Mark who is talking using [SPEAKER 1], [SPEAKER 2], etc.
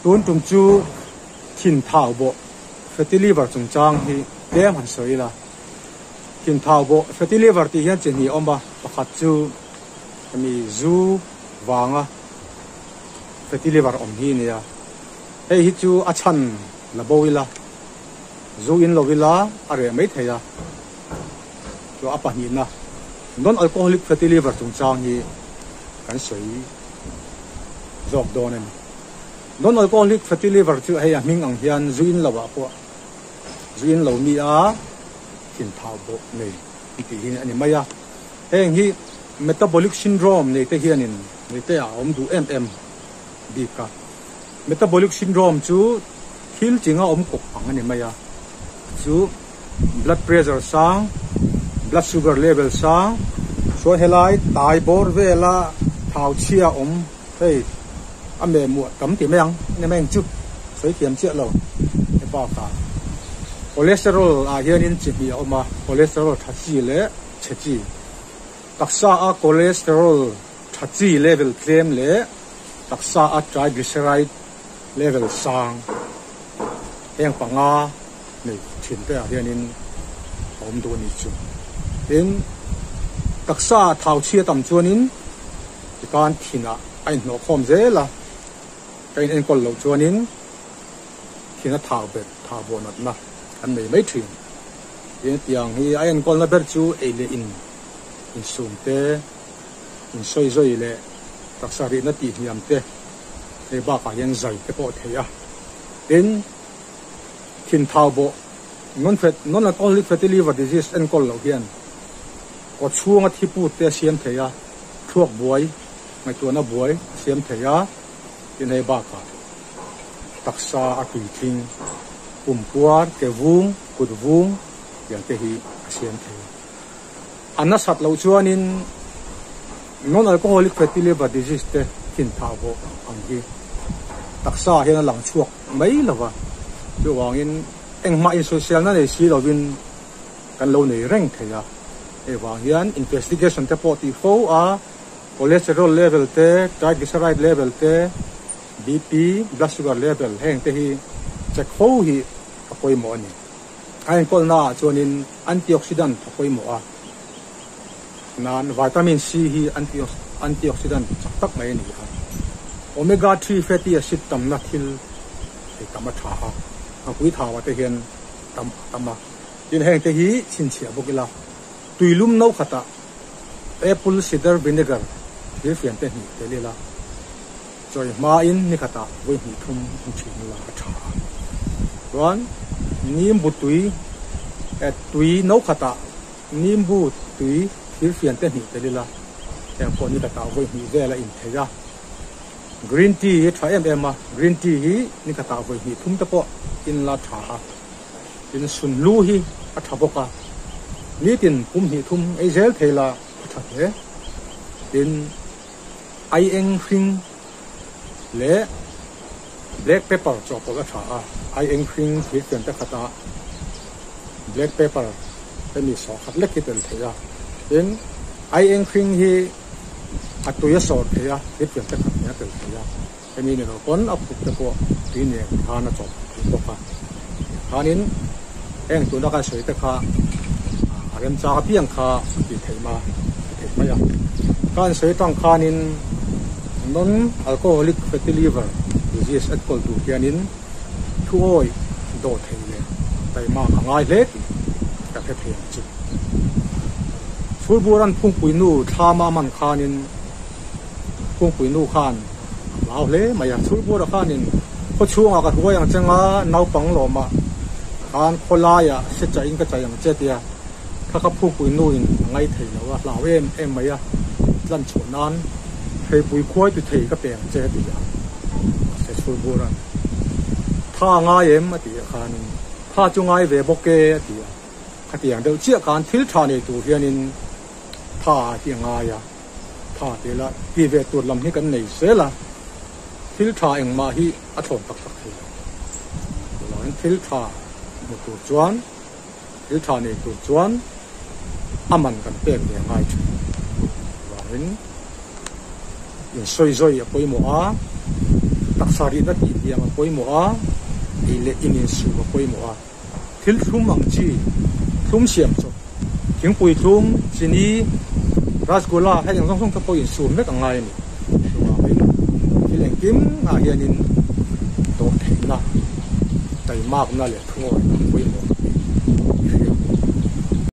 [SPEAKER 1] Tun tum chu thin thau bawh fatty liver chungchang hi tlem han sawi ila. Thin thau bawh fatty liver tih hian chi hnih a awm a, pakhat chu hemi zu vanga fatty liver awm hi a nia. Hei hi chu a chhan la bo ila, zu in lo ila a reh mai thei a. Chu a pahnihna non-alcoholic fatty liver chungchang hi kan sawi zawk dawn a ni. Non-alcoholic fatty liver chu hei a hming ang hian zu in lo ah pawh zu in lo mi a thin thau bawh nei an tih hi a ni mai a. Heng hi metabolic syndrome nei te hianin nei te ah a awm duh em em bik a. Metabolic syndrome chu thil chinga awm kawp ang a ni mai a, chu blood pressure sang, blood sugar level sang, chuan helai tai bawr vela thau chhia awm hei a meh muah tam ti mai ang a ni mai ang chu sawi thiam chiah lo he bakah cholesterol ah hianin chi hnih a awm a, cholesterol tha chi leh chhe chi, taksa a cholesterol tha chi level tlem leh taksa a triglyceride level sang heng panga nei thin te ah hianin a awm duh a ni chu. Tin, taksa thau chhia tam chuanin tikan thinah a inhnawh khawm zel a, ka in enkawl loh chuanin thina thau bet thau bawh natna kan nei mai thin. Tin, tiang hi a enkawlna ber chu ei leh in insum te, insawi zawi leh taksa rihna tih hniam te hei bakah hian zai te pawh a thei a. Tin, thin thau bawh non fat non alcoholic fatty liver disease enkawl loh hian kaw chhunga thi put te a siam thei a, thluak buai, ngaihtuahna buai a siam thei a, tin hei bakah taksa a tui thing, pum puar, ke vung, kut vung tiang te hi a siam thei. A nasat loh chuanin non-alcoholic fatty liver disease te thin thah bawh ang hi taksa ah hian a lang chhuak mai lo va, chuvangin engmah insawiselna nei si lovin kan lo nei reng thei a, hei vang hian investigation te pawh tih fo a, cholesterol level te, triglyceride level te, BP, blood sugar level heng te hi check fo hi a pawimawh a ni. A enkawlna ah chuanin antioxidant a pawimawh a, nan vitamin C hi antioxidant chak tak mai a ni a, omega 3 fatty acid tamna thil ei tam a tha a, ngapui thau ah te hian tam a tam a, tin heng te hi chhinchhiah bawk ila tuilum no khatah apple cider vinegar thil fian te hnih tel ila chawi hmain ni khatah vawi hnih thum in thin ila a tha a, chuan nimbu tui tui no khatah Nimbu tui thirfian te hnih tel ila, heng pawh ni khatah vawi hnih vel a inthei a. Green tea hi tha em em a, green tea hi ni khatah vawi hnih thum te pawh in la tha a. Tin sunhlu hi a tha bawk a, nitin pum hnih thum ei zel thei la a tha hle. Tin ai eng hring leh black pepper chawhpawlh a tha a, ai eng hring thirfian te khatah black pepper hemi sawh khat lek hi tel thei a, tin ai eng hring hi a tui a sawr thei a, thirfian te khat nen a tel thei a, hemi ni lo pawn a puk te pawh tui nen khan a chawhpawlh thei bawk a, khanin heng tuna kan sawi te kha a remchang apiang kha a tih theih ma a theih mai a, kan sawi tang khanin non alcoholic fatty liver disease enkawl tur hianin Thu awi dawh thei leh taima ka ngai hle tih ka hre thei ang chu. Chhulburan phungpui nu thlama man khanin phungpui nu khan a hlau hle mai a. Chhulbura khanin khaw chhungah ka hruai ang che nga naupang lawmah khan khawlaiah se chaihin ka chai ang che tia kha kha phungpui nu in a ngai thei lo a, hlau em em mai a, tlan chhuah nan theipui khuai tu thei ka pe ang che a ti a. Mahse Chhulburan Tha ngai em? a ti a khanin Tha chu ngai ve bawk e a ti a. Khatiang deuh chiah khan thil tha nei tur hianin tha hi a ngai a, tha tih la ti ve tur lam hi kan nei zel a, thil tha engmah hi a thlawn tak tak thei lo. Chuvangin thil tha hmu tur chuan, thil tha nei tur chuan a man kan pek ve a ngai thin. Chuvangin insawi zawi a pawimawh a. Taksa rihna tih hniam a pawimawh a, ei leh in insum a pawimawh a. Thil thlum ang chi, thlum siam chawp, thingpui thlum, chini, rasgula hei ang zawng zawng te pawh insum vek a ngai a ni. Chuvangin thil engkim ah hianin dawhtheihna, taimakna leh thungawi a pawimawh tih i hriat.